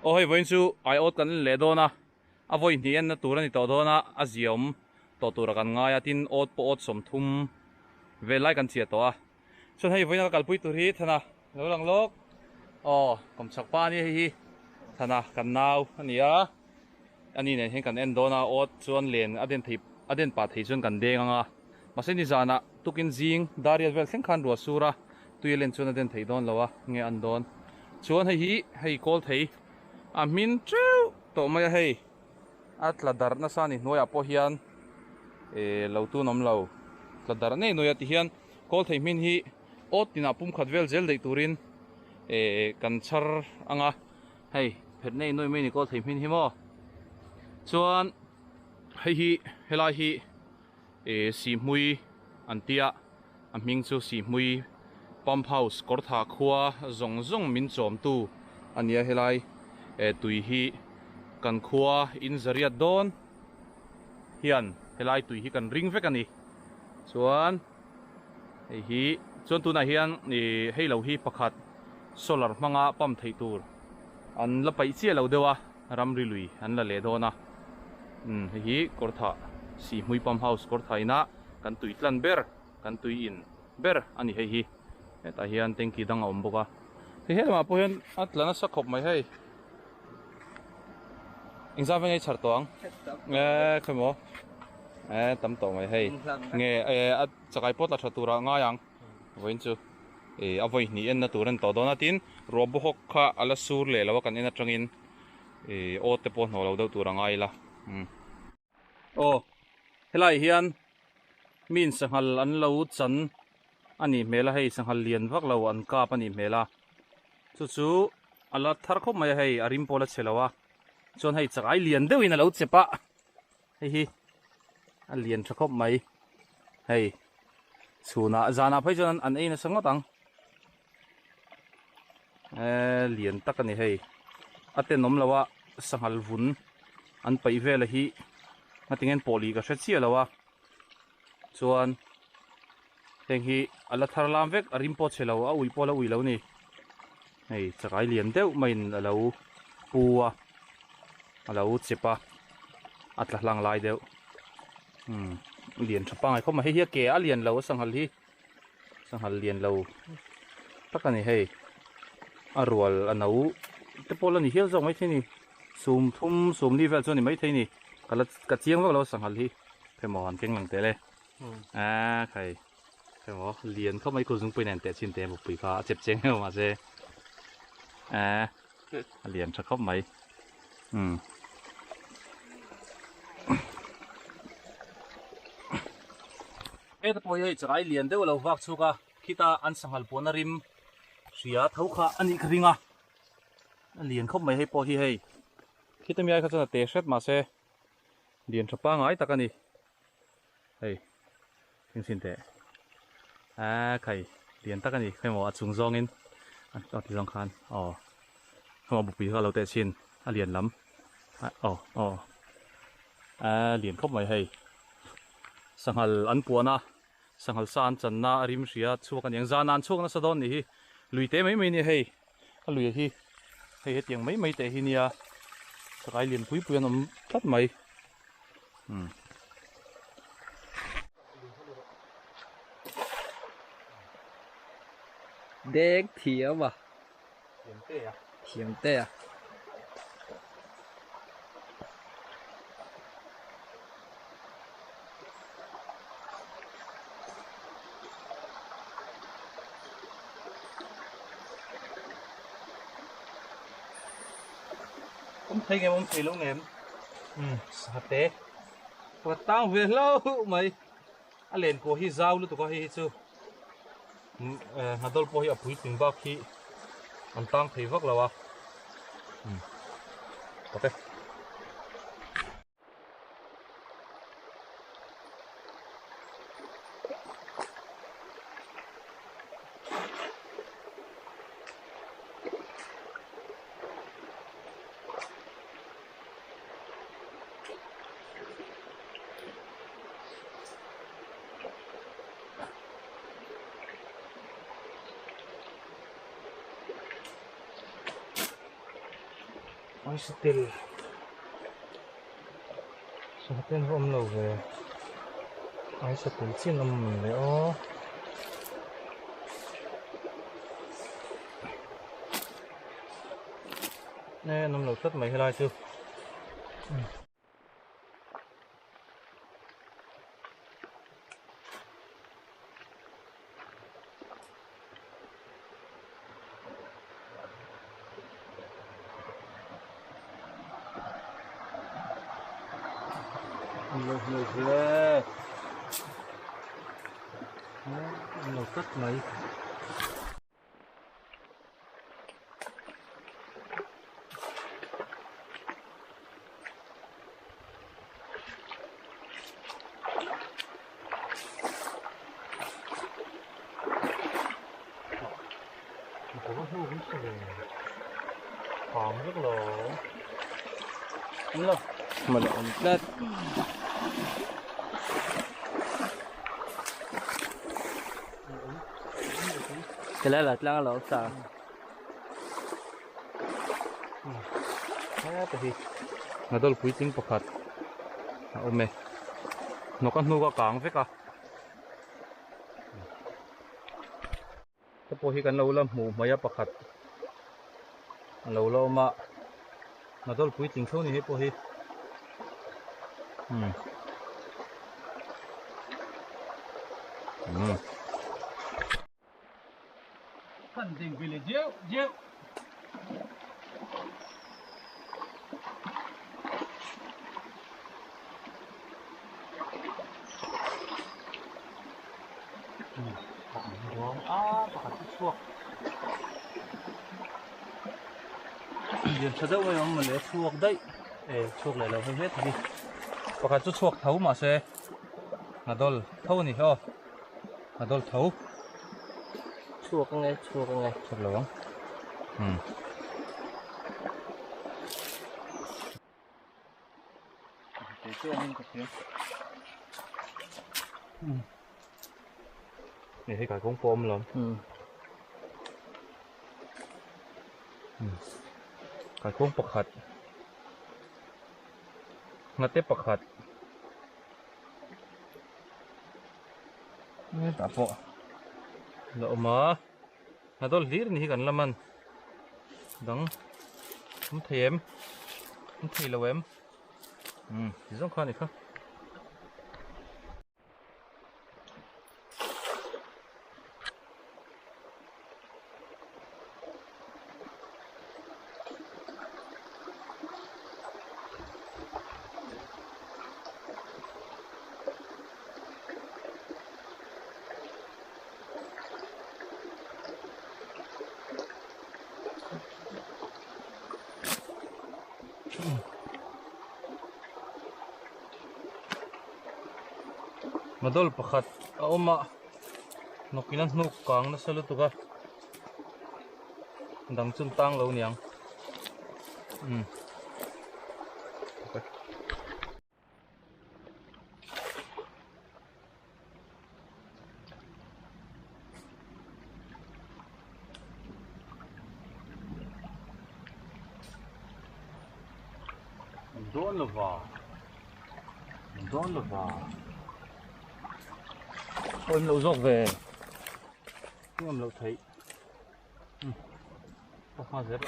Aw hei vawiin chu aiawt kan en leh dawn a, a vawi hnih enna tur a ni tawh dawn a, a ziaawm tawh tura kan ngai a, tin awt pawh awt 30 vel lai kan chiah tawh a. Chuan hei vawiin a ka kalpui tur hi Thana lo lang lawk, aw kawmchhak pa a nia hei hi Thana kan nau a ni a, ani nen hian kan en dawn a, awt chuan len a den thei a den pah thei chuan kan deng ang a, mahse nizanah tukin zing dariat vel thleng khan ruah sur a, tui a len chuan a den thei dawn lo a, nge an dawn chuan hei hi hei kawl thei a hmin teuh tawh mai a hei a tla darh nasa a ni hnuaiah pawh hian eh lo tun awm lo tla darh nei nuai a ti hian kawl thei hmin hi awt tinah pumkhat vel zel daih turin eh kan chhar ang a hei phet nei nuai mai a ni kawl thei hmin hi maw chuan hei hi helai hi eh sihhmui an tia. A hming chu Sihhmui Pump House Kawrtha khua zawng zawng min chawmtu a nia helai tui hi kan khua in zariat dawn hian helai tui hi kan ring vek a ni. Chuan hei hi chuan tunah hian ih hei lo hi pakhat solar hmanga pump theih tur an la paih chiah lo deuh a ramri lui an la leh dawn a. Umm hei hi Kawrtha Sihhmui Pump House Kawrtha inah kan tui tlan ber kan tui in ber a ni hei hi hetah hian tanky dang a awm bawk a hei helamah pawh hian a tla nasa khawp mai hei engzam veng ei chhar tawh ang eh khawi maw eh tam tawh mai hei nge eh a chakai pawh tla tha turah ngai ang vawiin chu eh a vawi hnih enna tur a ni tawh dawn a tin ruah bawhawk kha a la sur leh lo a kan en atangin eh aw te pawh hnawh lo deuh tur a ngai ila umm. Aw helaiah hian mi in sanghal an lo chan a nih hmel a hei sanghal lian vak lo an kap a nih hmel a chu chu a la thar khawp mai a hei a rim pawh a la chhe lo a chuan hei chakai lian deuh in a lo chep a hei hi a lian tha khawp mai hei chhunah zanah phei chuan an ei nasa ngawt ang. Eee lian tak a ni hei a tenawm lo a sanghal vun an paih vel a hi ngatinge an pawh lih ka hre chiah lo a chuan heng hi a la thar lam vek a rim pawh chhe lo a ui pawh a la ui lo a ni hei chakai lian deuh maiin a lo pu a a lo chep a a tla hlang lai deuh umm lian tha pangngai khawp mai hei hi a ke a lian lo a sanghal hi. Sanghal lian lo tak a ni hei a rual a no te pawh la ni hial zawk maithei a ni 30 40 vel chu a ni maithei a ni ka la ka chiang vak lo sanghal hi phemaw han keng lang teh le aaa khai phemaw lian khawp mai kut zungpui nen teh chin teh mupui kha a chep cheng emaw mahse aaa a lian tha khawp mai umm. Heta pawh hi hei chakai lian deuh a lo vak chhuk a, khita an sanghal puan a rim hria tho kha a nih ka ring a, a lian khawp mai hei pawh hi hei khita mi ai kha chuan a te hret mahse lian tha pangai tak a ni hei thingchhin teh aaa khai lian tak a ni hei maw a chung zawngin a ti zawng khan aw hei maw bupui kha a lo teh chhin a lian lam aw aw aaa lian khawp mai hei. Sanghal an puan a, sanghal sa an channa a rim hria chhuak a ni ang. Zana an chhuak nasa dawn nih hi lui te mai mai nia hei a lui hi hei hetiang mai mai teh hi nia chakai lian pui pui an awm tlat mai umm. Dek thiam a. Thiam te a. Thiam te a. Awm thei ngem awm thei lo ngem. Umm sa te. Ka tang ve hlauh mai. A len pawh hi zau lutuk a hei hi chu hnadawl pawh hi a puitling bak hi an tang thei vak lo a ok. Aisatel sangha te an va awm lo ve aisatel chian awm le aw. E an awm lo tlat mai helai chu. Lo hmel hle lo tlat mai. Helai lah tlang a lo sa. Heta hi Nadal puitling pakhat a awm e. Hnawk a hnuk a kang vek a. Te pawh hi kan lo la hmuh hmaih a pakhat a lo la awm a Nadal puitling tho ni hei pawh hi. Umm. Umm. Kan ding vile zeuh zeuh. A pakhat chu chhuak. Lian tha deuh mai awm mawle chhuak daih e chhuak leh lo hei hle thei pakhat chu chhuak tho mahse a dawl tho a ni aw. A dawl tho. Chhuak ange, chhuak ange. Chhuak lo ang. Hmm. Kei chu awmin ka hria. Hmm. Ni hei kai kawng pawh awm lawm. Hmm. Hmm. Kai kawng pakhat. Ngate pakhat. Hetah pawh la awm a hnadawl hlir ni hi kan la man dang awm thei em awm thei lo em umm ti zawng kha a ni kha. Madol pakhat a awm a nawkin a hnuk kang nasa lutuk a dang chu an tang lo niang umm. Dawn lova dawn lova awm loh zawk ve awm loh theih ka hma zel.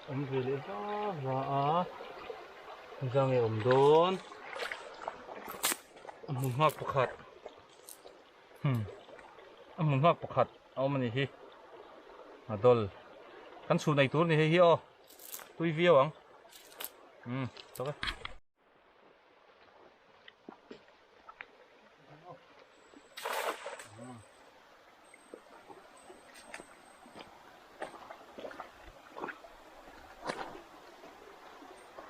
Awm ve leh va va a zang nge awm dawn a hmu nghak pakhat a hmu nghak pakhat a awm a ni hi a dawl kan chhun ei tur a ni hei hi aw tui viau ang umm tawk e.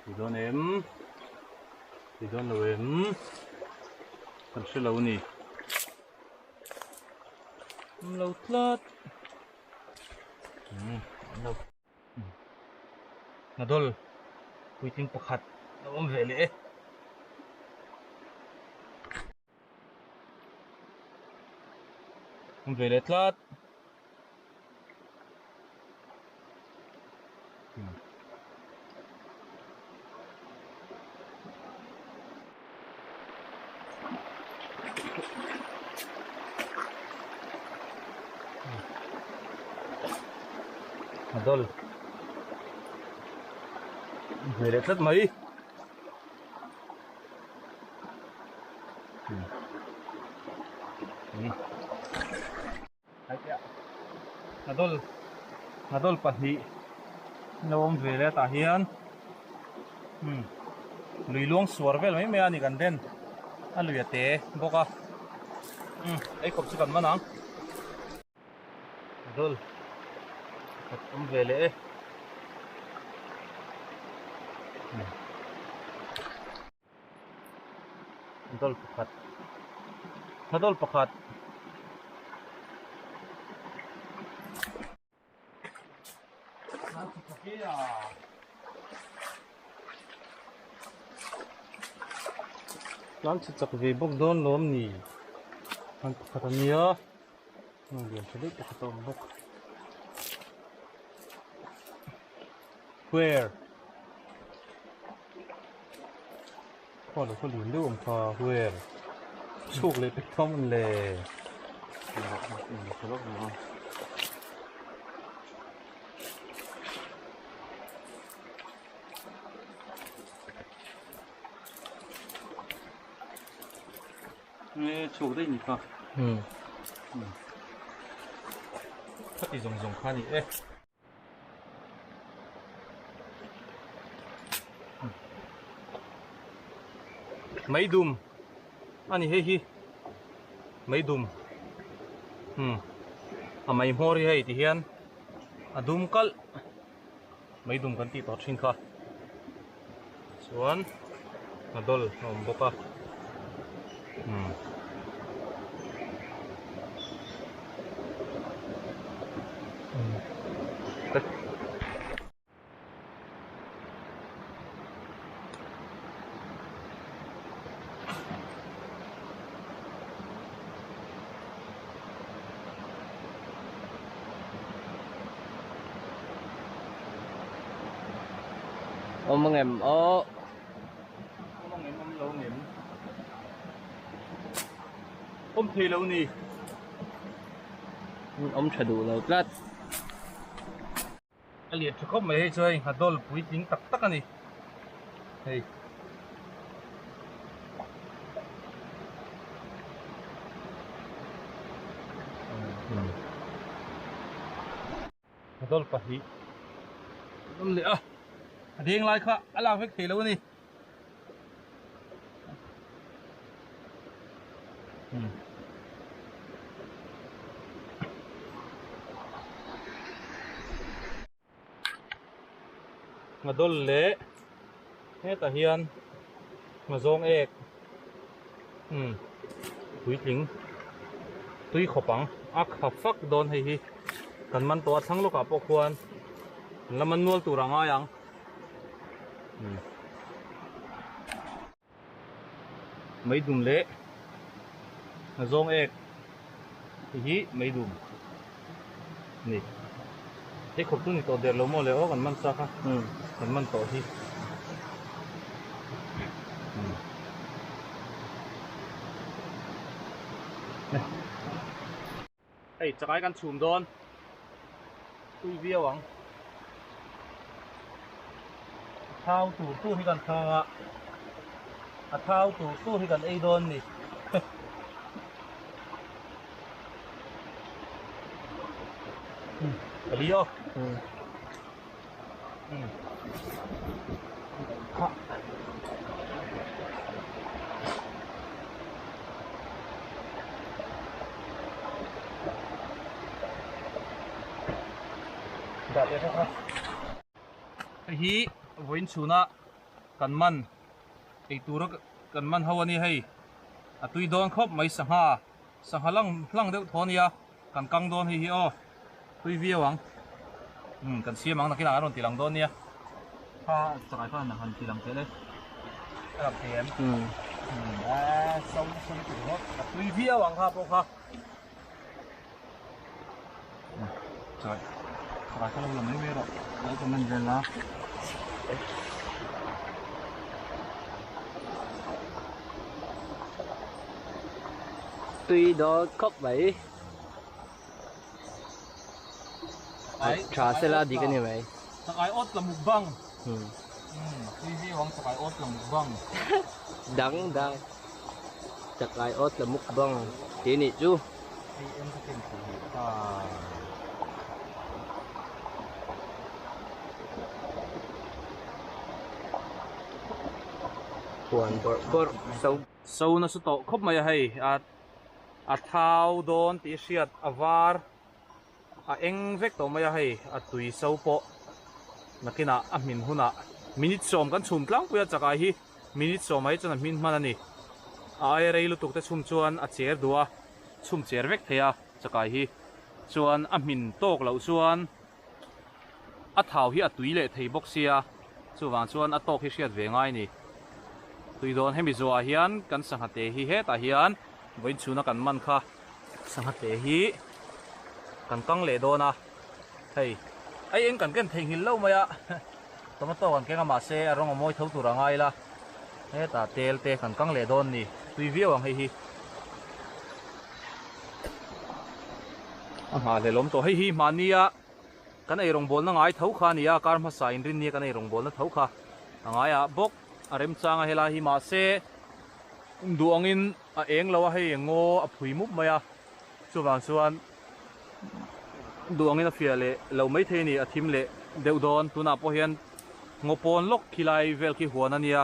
Ti dawn em? Ti dawn lo em? Kan hre lo ni. Awm lo tlat. Umm awm lo. Nadol. Puitling pakhat a awm ve leh e. Awm ve leh tlat. A dawl ve leh tlat mai. Ngadawl ngadawl pahnih an lo awm ve leh a tah hian umm lui luang suar vel mai mai a ni kan den a lui a te bawk a umm ei khawp chu kan man ang ngadawl pakhat awm ve leh e. Dawl pakhat dawl pakhat tlan chhe chak ve bawk dawn lawm ni an pakhat a nia lian tha deuh pakhat a awm bawk where Khaw lo khaw lian deuh awm kha where chhuk leh pek thawm an le. Nge chhuk daih ni kha. Hmm. Khati zawng zawng kha ni e. Meidum a ni hei hi meidum umm a mei hmawr hi hei ti hian a dum kalh meidum kan tih tawh thin kha chuan a dawl a awm bawk a umm. Awm ang em aw. Awm ang em awm lo ang em. Awm thei lo ni. Awm tha duh lo tlat. A lian tha khawp mai hei chu hei nghadawl puitling tak tak a ni hei. Nghadawl pahnih an awm leh a, a deng lai kha a lak vek thei lo a ni. Ngadawl leh hetah hian ngazawng ek umm puitling tui khawp ang a kha fak dawn hei hi kan man tawh a thlang lawkah pawh khuan an la man nual tur a ngai ang. Meidum leh zawng ek te hi meidum a ni. Hei khawp chu ni tawh der lo maw le aw kan man sa kha kan man tawh hi. Hei chakai kan chhum dawn tui viau ang a thau tur tur hi kan thang a a thau tur tur hi kan ei dawn ni a li aw Hei hi vawiin chhuna kan man eitura kan man ho a ni hei a tui dawn khawp mai sangha sangha lang hlang deuh thaw a nia. Kan kang dawn hei hi aw tui viau ang umm kan siam ang nakinah an rawn ti lang dawn nia. Kha chakai khan a han ti lang tel e. A lang thei em? A so nasa lutuk ringawt. A tui viau ang kha pawh kha. Chakai chakai kha lo la mai mai rawh. Lo comment vel la. Tui dawn khawp mai. Tha sela dik a ni mai. Chakai awt la mukbang. Tui viau ang chakai awt la mukbang. Dang dang. Chakai awt la mukbang tih nih chu. Hei en ka ken thei hi ta. Huan bawrh bawrh so. So nasa tawh khawp mai a hei a a thau dawn tih hriat a var a eng vek tawh mai a hei a tui so pawh nakinah a hmin hunah minute sawm kan chhum tlangpui a chakai hi minute sawm ah hi chuan a hmin hman a ni a aia rei lutuk te chhum chuan a cher duh a chhum cher vek thei a chakai hi chuan a hmin tawk loh chuan a thau hi a tui leh thei bawk sia chuvang chuan a tawk hi hriat ve ngai a ni. Tui dawn hemi zuah hian kan sangha te hi hetah hian vawiin chhuna kan man kha sangha te hi kan kang leh dawn a hei ai eng kan ken theihnghilh lo mai a tomato kan keng a mahse a rawng a mawi tho tur a ngai ila hetah tel te kan kang leh dawn a ni tui viau ang hei hi. A nghahhlelawm tawh hei hi mahnia kan ei rawngbawlna ngai tho kha a ni a kar hmasa inrinnia kan ei rawngbawlna tho kha a ngai ah bawk a remchang a helai hi mahse duh angin a eng lo a hei ngaw a phui mup mai a chuvang chuan duh angin a fiah leh lo maithei a ni a thim leh deuh dawn tunah pawh hian ngaw pawn lawk khilai vel khi huan a nia.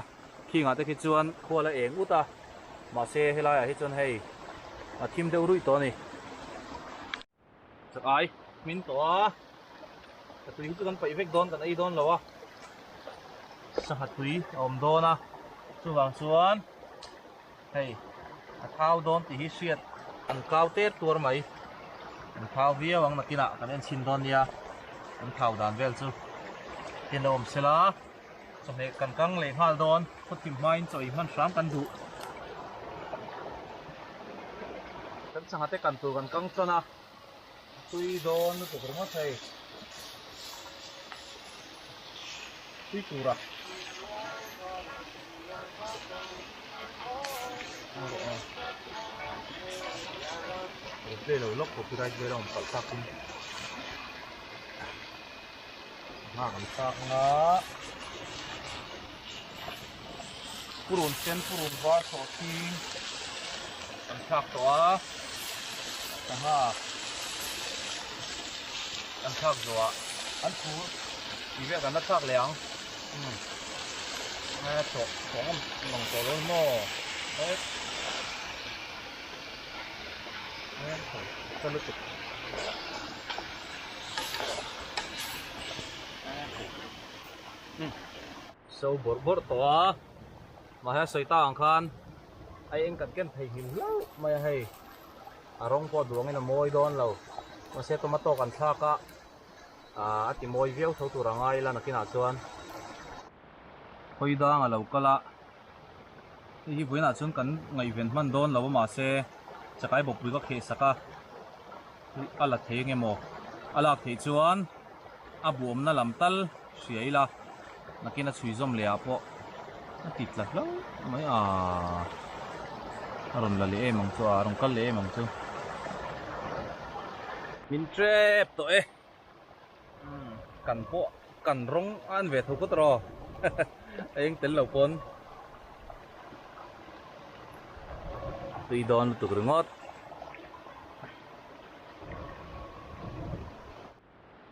Khingah te khi chuan khual a eng ut a, mahse helaiah hi chuan hei a thim deuh ruih tawh a ni. Chakai hmin tawh a, ka tui hi chu kan paih vek dawn kan ei dawn lo a, sangha tui a awm dawn a, chuvang chuan hei a thau dawn tih hi hriat an kau ter tuar mai, an thau viau ang nakinah kan en chhin dawn nia, an thau dan vel chu tin lo awm sela. Chawhmeh kan kang leh nghal dawn, khawthim hmain chaw ei hman hram kan duh. Kan sangha te kan tur kan kang tan a, a tui dawn lutuk ringawt hei. Tui tur a. Play lo lawk copyright vel a awm palh takin. Nghak an thlak anga purun sen purun var sawhthing an thlak tawh a sangha an thlak zawhah an phur tih vel kan la thlak leh ang umm a chawh chawh ngam lang tawh lo maw het ka lutuk. So bawrh bawrh tawh a mahse a sawi ta ang khan a eng kan ken thei hlim hlauh mai a hei a rawng pawh duangin a mawi dawn lo mahse tomato kan thlak a ah a ti mawi viau tho tur a ngai ila nakinah chuan hawi dang a lo kal a hei hi vawiinah chuan kan ngaihven hman dawn lo a mahse chakai bawkpui ka kheh sak a. A la thei eng emaw? A lak theih chuan a buamna lam tal hria ila nakin a chhui zawm leh ah pawh a ti tla hlauh mai a, a rawn la leh em ang chu a, a rawn kal leh em ang chu. Min trep tawh e, kan pawh kan rawng a an ve tho phawt rawh a eng tel lo pawn tui dawn lutuk ringawt.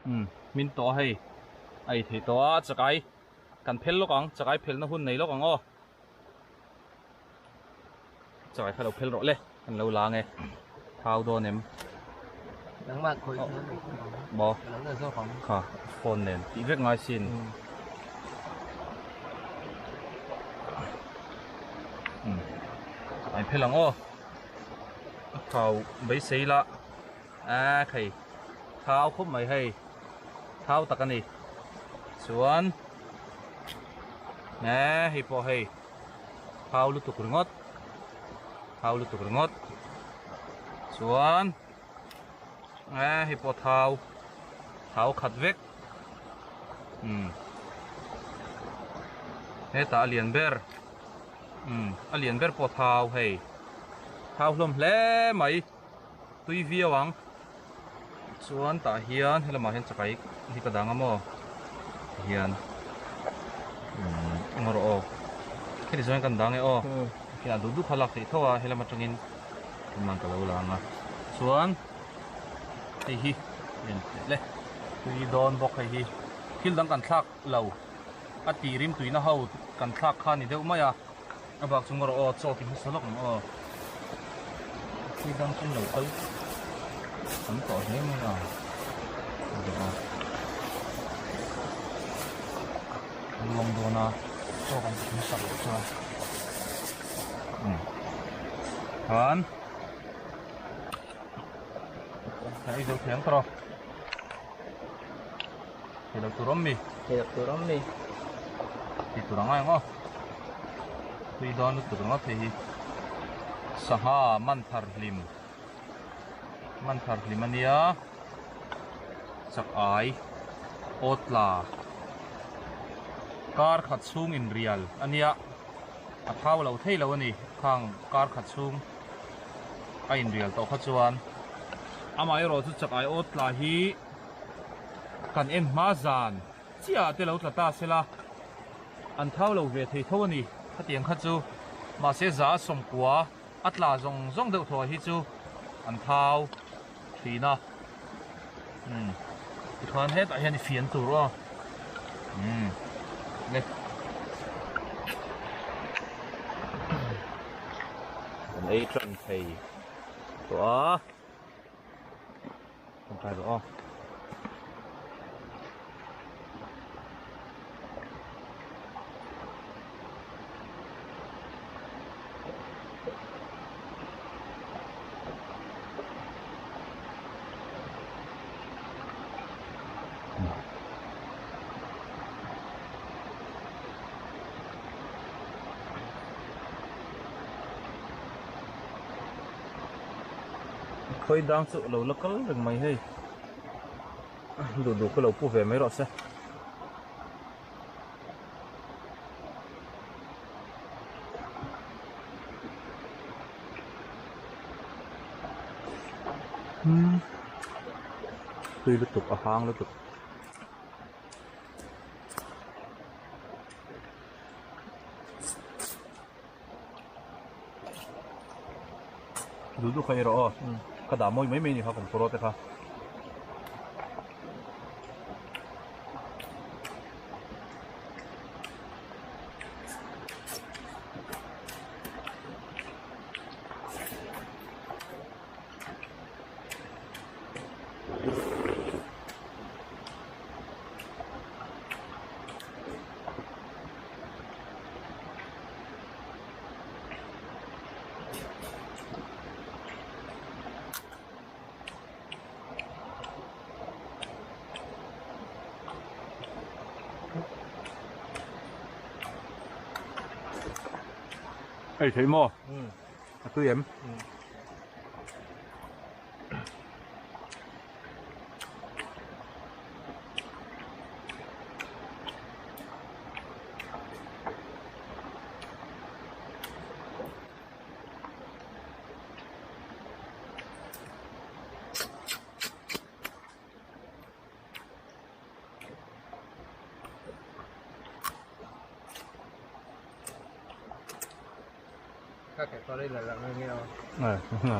Umm min tawh a hei a ei theih tawh a chakai kan phel lawk ang chakai phelna hun nei lawk ang aw chakai kha lo phel rawh le kan lo la ang e thau dawn em maw kha phone nen tih vek ngai sin umm chakai phel ang aw. A thau beisei la a khei thau khawp mai hei thau tak a ni chuan. Eee hei pawh hei thau lutuk ringawt thau lutuk ringawt chuan eee hei pawh thau thau khat vek umm hetah a lian ber umm a lian ber pawh thau hei thau hlawm hle mai tui viau ang chuan tah hian helamah hian chakai hi ka dang a maw tihian umm eng erawh aw heti zawng hian kan dang e aw khian a duh duh kha lak theih tho a helam atangin tunah ka lo la ang a chuan hei hi en teh le tui dawn bawk hei hi thil dang kan thlak lo a tih rim tuina ho kan thlak kha a ni deuh mai a. A bak chu ngarawh aw chaw ti hmasa lawk ang aw. Thil dang chu lo kal tam tawh hle mai a. Ngarawh aw. Luang dawn a chaw kan ti hmasa loh chuan. Khan. Hei zo thiam tawh. Thei lo tur awm mi? Thei lo tur awm mi? Ti tur ang ang aw. Tui dawn lutuk ringawt hei hi. Sangha man thar hlim. Man thar hlim ania. Chak ai. Awt tla. Kar khat chhung in rial ania. A thau lo thei lo ani. Khang kar khat chhung a in rial tawh kha chuan. Amaherawh chu chak ai awt tla hi. Kan en hma zan chiah ah te lo tla ta sela, an thau lo ve thei tho a ni. Khatiang kha chu mahse za a sawmkua a tla zawng zawng deuh thaw hi chu an thau thin a. Umm tikhan hetah hian i fian tur aw. Umm le. Kan ei tan thei tawh a. Kan try rawh aw. Khawi dang chu lo la kal reng mai hei duh duh kha lo pu ve mai rawh se. Tui lutuk a hang lutuk. Duh duh kha i rawh aw ka dah mawi mai mai ni kha kan pawh te kha. Ei thei maw? A tui em?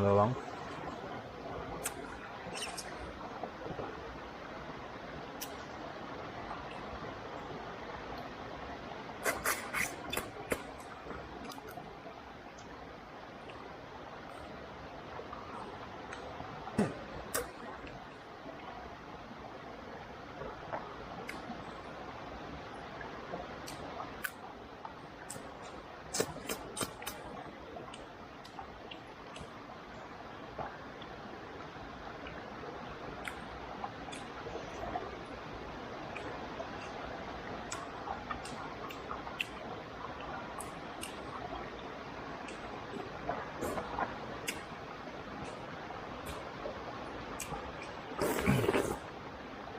Lo ang.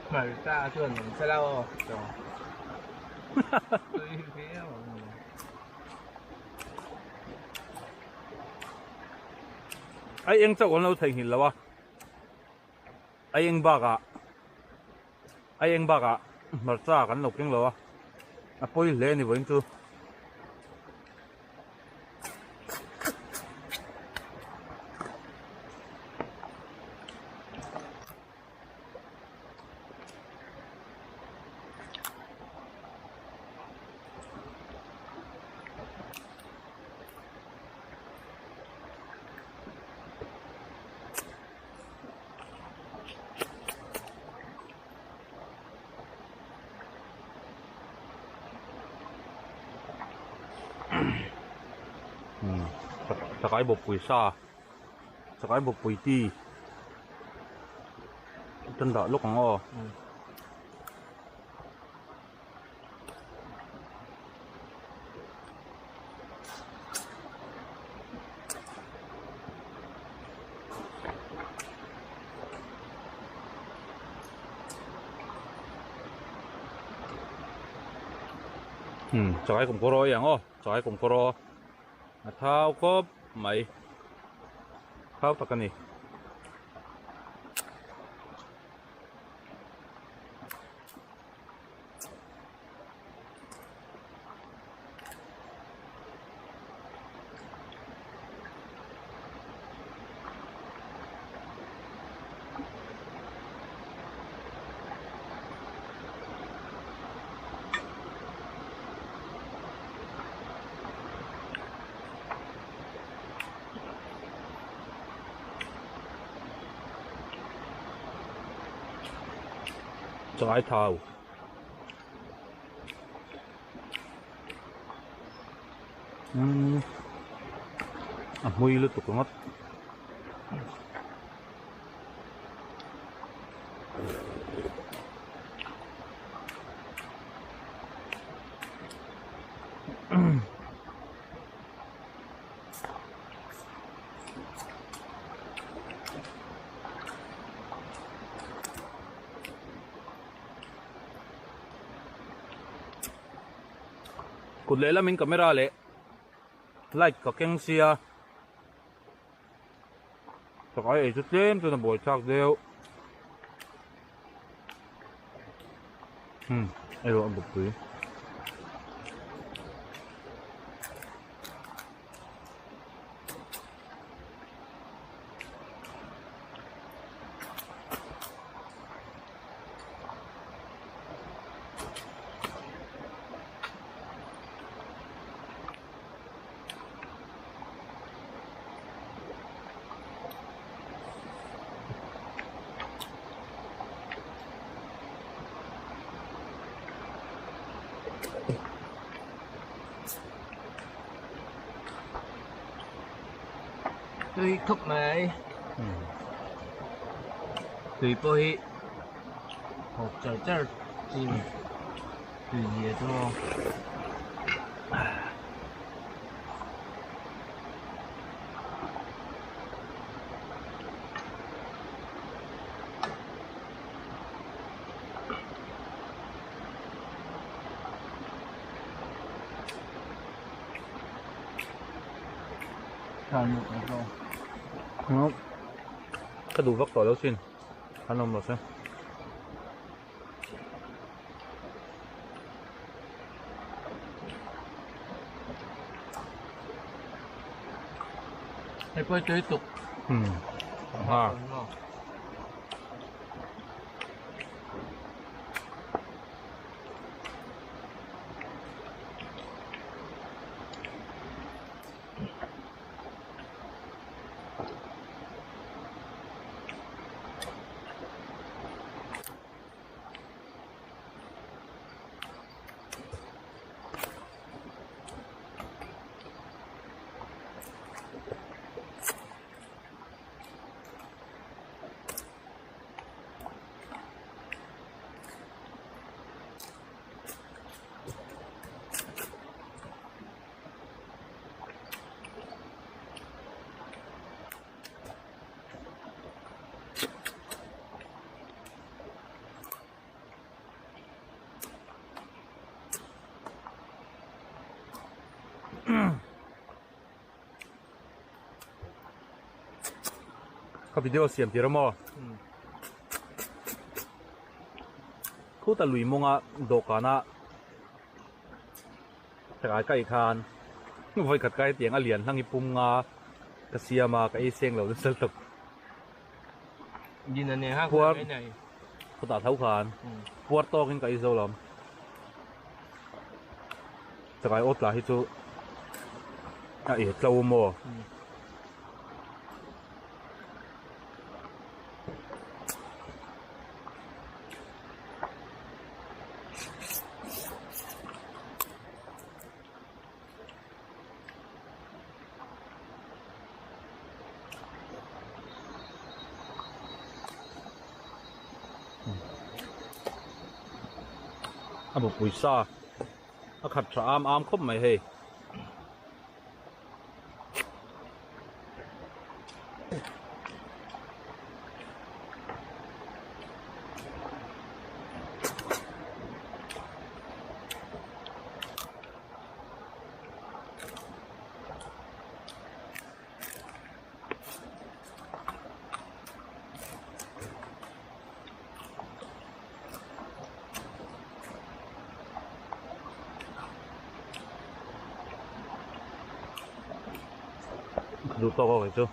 Hmarcha chuan awm se lo aw chaw tui viau ang maw. Ai eng chauh kan lo theihnghilh lo a, ai eng bakah ai eng bakah hmarcha kan lo keng lo a, a pawi hle a ni vawiin chu. Chakai bawppui sa chakai bawppui ti tan dah lawk ang aw. Hmm, chakai kum kawr aw ang aw, chakai kum kawr aw. A thau khawp mai. Thau tak a ni. Chakai thau. Umm a hmui lutuk ringawt. Kut lehlam in camera leh light ka keng sia chakai ei chu tlem chuan a buai thlak deuh hmm erawh a bawkpui. Tui khawp mai. Tui pawh hi hawp char char chi ni tui zia chu maw. Ka duh vak tawh lo sin an awm lo se. Hei pawh hi tui tuk. Hmm. Ha. Ka video siam tir a maw? Khuta lui mawnga dawhkana Chakai ka ei khan vawikhat ka hetiang a lian hlang hi pum nga ka siam a, ka ei seng lo nasa lutuk. Puar khawtah tho khan puar tawkin ka ei zo lo. Chakai awt lah hi chu a ei tlo maw? A bawpui sa a khat tha am am khawp mai hei. Duh tawk awk chu.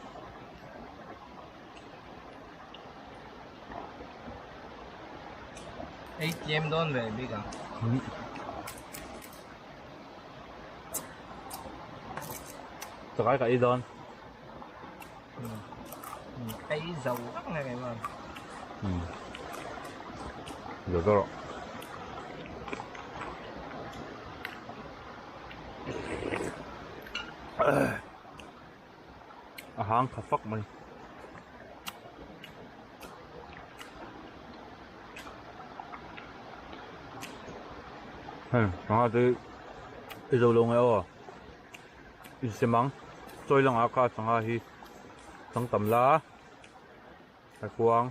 Ei tlem dawn ve bik ang. Chakai ka ei dawn. Ei zo vak nge mai maw. Zo zo rawh. A hang tha fak mai. Hei sangha te i zo lo nge aw. I sem ang chawi langah kha sangha hi chang tam la a kuang.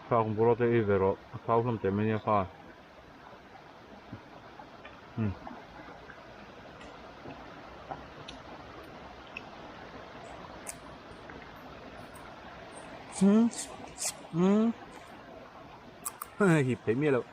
Kha kum pawh te ei ve rawh a thau hlawm teh mai nia kha. Hip thei miah loh.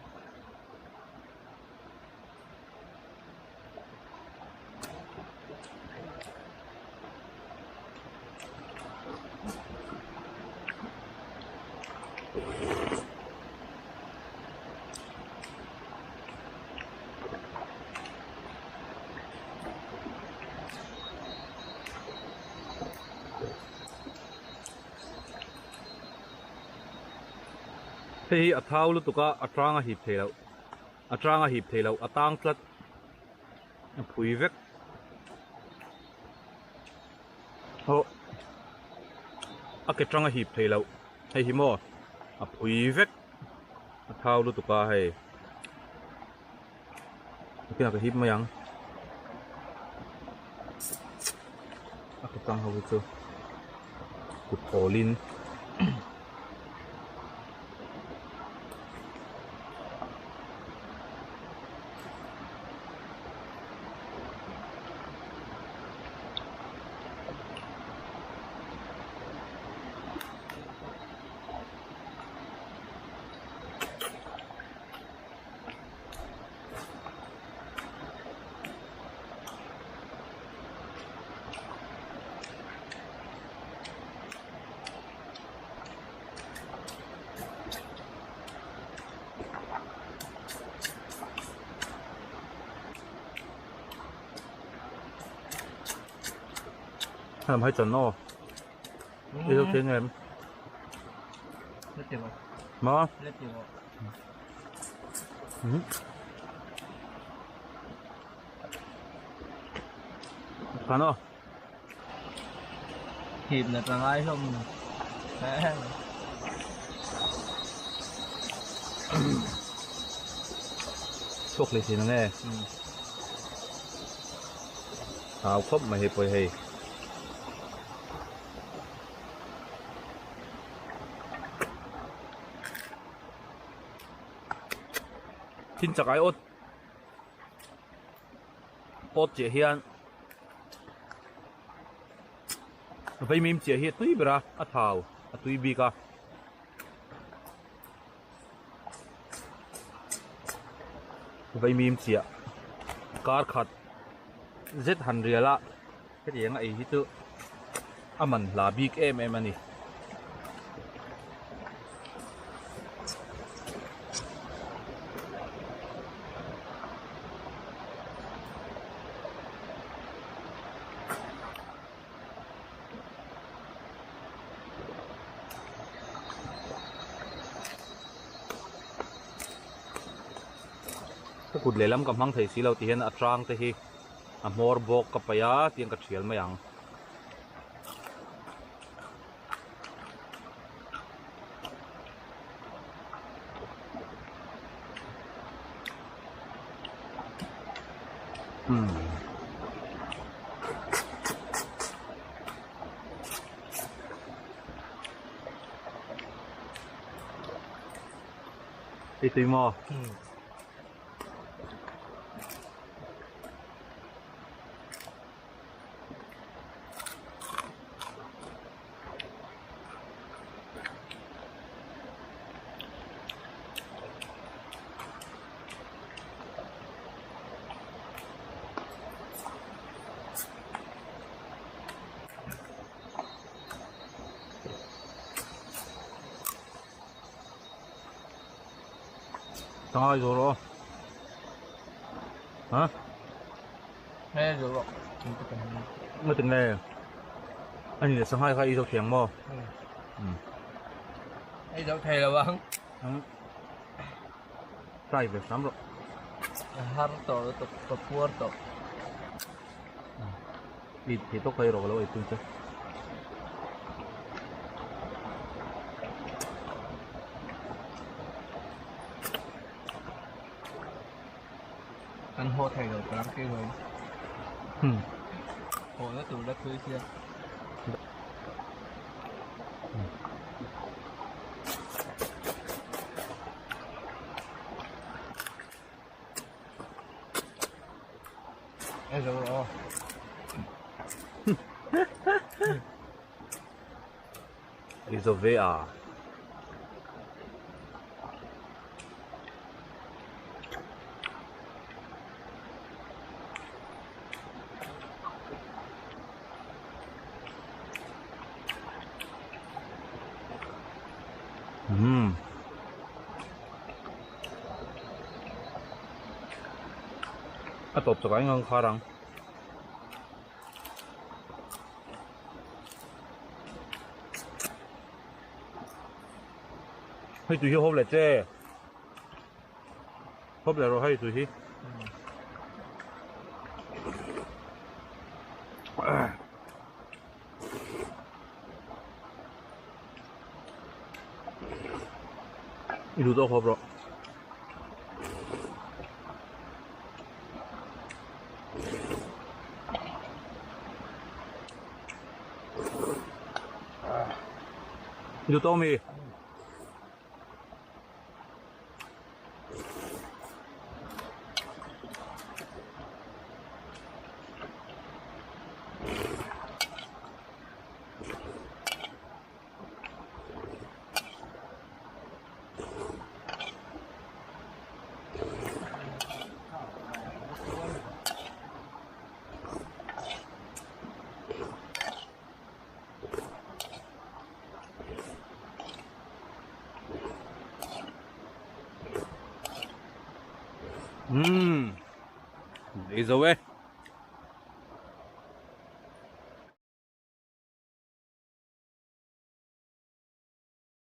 Hei hi a thau lutuk a, a tang a hip thei loh. A tang a hip thei loh, a tang tlat. A phui vek. Aw a ke tang a hip thei loh. Hei hi maw a phui vek. A thau lutuk a hei. Nakinah ka hip mai ang. A ke tang ho hi chu kut awlin. Hei mai chan aw. Đi đâu thiên em? Mà. Khán aw. Hip na ta ngai hlawm. Chhuak leh thin ang e. Thau khawp mai hei pawh hei. Tin chakai awt awt chiah hian vaimim chiah hi a tui ber a, a thau a tui bik a. Vaimim chiah kar khat zet han rial a hetiang a ei hi chu a man hla bik em em a ni. Ka kut lehlam ka hmang thei si lo ti hian a tang te hi a hmawr bawk ka paih a tiang ka thial mai ang. Ei tui maw? Tangai zo rawh ha Nge zo rawh Nga ti nge Ani le sanghai kha i zo thiang maw Ei zo thei lo ang Try ve hram rawh Har tawh lutuk ka puar tawh. I thei tawk kha i rawh ka lo ei pun che. Kan haw thei lo tlang ke hlawm. Hmm. Haw na tur la thui sia. Ei zo rawh aw. Ei zo ve a. Umm. A tawp chawk ah eng ang khar ang. Hei tui hi hawp leh che. Hawp leh rawh hei tui hi. I duh tawk hawp rawh. I duh tawk mi? Umm ei zo e.